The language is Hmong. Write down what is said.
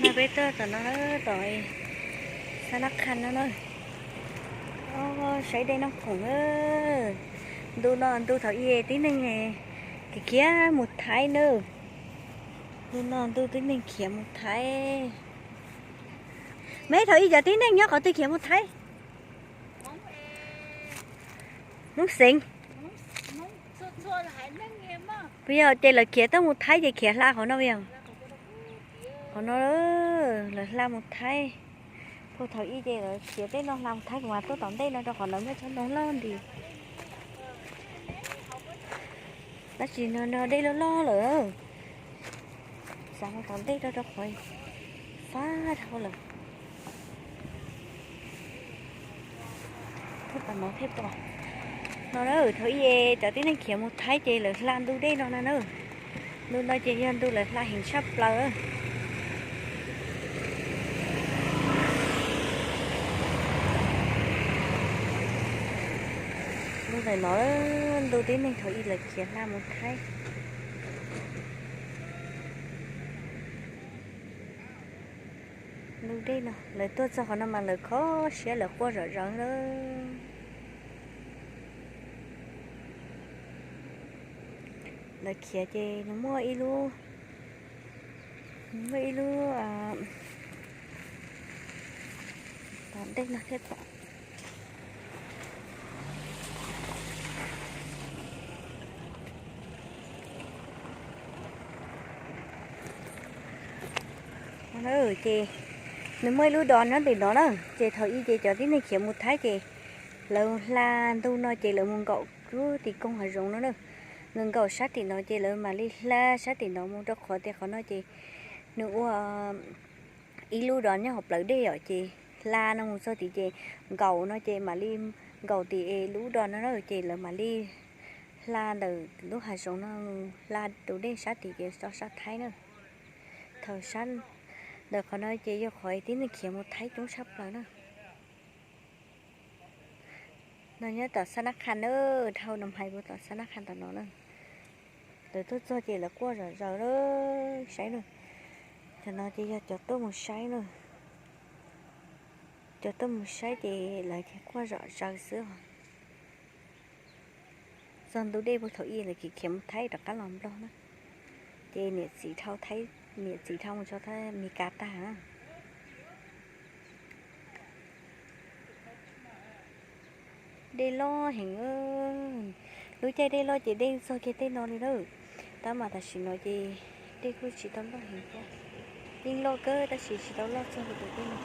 Peb tuaj tom no, tom Xab Nab Qha no na. Saib dej Naj Khoom na. Ntu no ntu thaum ub tib neeg khiav khiav mus Thaib na. Ntu no ntu tib neeg khiav mus Thaib. Meb, thaum ub cov tib neeg nyob qhov twg khiav mus Thaib? Hmoob Xeev. Puas yog ces lawv khiav tuaj mus Thaib ces khiav hla qhov no yog? Qhov no lawv hla mus Thaib. Puag thaum ub ces lawv khiav tej no hla mus Thaib, kuv mas tuaj tom ntej no rau qhov no muaj tsob ntoo loj nti. Tab sis no dej loj loj lawm. Xav mus tom ntej rau rau qhov fab dhau lawm. Thiab tom no thiab pom no na, thaum ub cov tib neeg khiav mus Thaib ces lawv hla ntu dej no na na. Ntu no ces yog ntu lawv hla heev tshaj plaws. Ntu ntawm no, ntu tib neeg thaum ub lawv khiav hla mus Thaib. Ntu dej no lawv tuaj txog qhov no mas lawv kho siab lawv quaj zom zaws lawm. Lawv khiav ces nws muaj ib lub, nws muaj ib lub tom ntej no thiab pom. Ces nws muaj ib lub dos nyob tim no na, ces thaum ub ces cov tib neeg khiav mus Thaib ces lawv hla ntu no ces lawv mus nkaum lub tim koog hav zoov no na. Nws nkaum sab tim no ces lawv mam li hla sab tim no mus rau qhov tias qhov no ces nws ua ib lub dos nyob hauv plawv dej yom, ces hla no mus txog tim ces nkaum no ces mam li nkaum tim lub dos no na, ces lawv mam li hla ntawm lub hav zoov no mus hla tus dej sab tim ces tso sab Thaib na. Thaum sab ntawm qhov no ces yog qhov tib neeg khiav mus Thaib coob tshaj plaws na. No nyob tom Xab Nab Qha na, dhau no hais puag tom Xab Nab Qha tom no na. Lawv tuaj txog ces lawv quaj zom zaws lawm, saib na. Cov no ces yog cov tuaj mus saib na. Cov tuaj mus saib ces lawv ces quaj zom zaws xwb os. Txog ntu dej puag thaum ub lawv khiav khiav mus Thaib rov qab los Nplog na. Ces niam txiv dhau Thaib, niam txiv dhau mus tso Thaib Mes Kas tag na. Dej loj heev, lub caij dej loj ces dej txog kiag tej no li na. Tab mas tam sim no ces dej kuj tsis tau loj heev thiab. Yeej loj kawg tab sis tsis tau loj txog li tus dej no.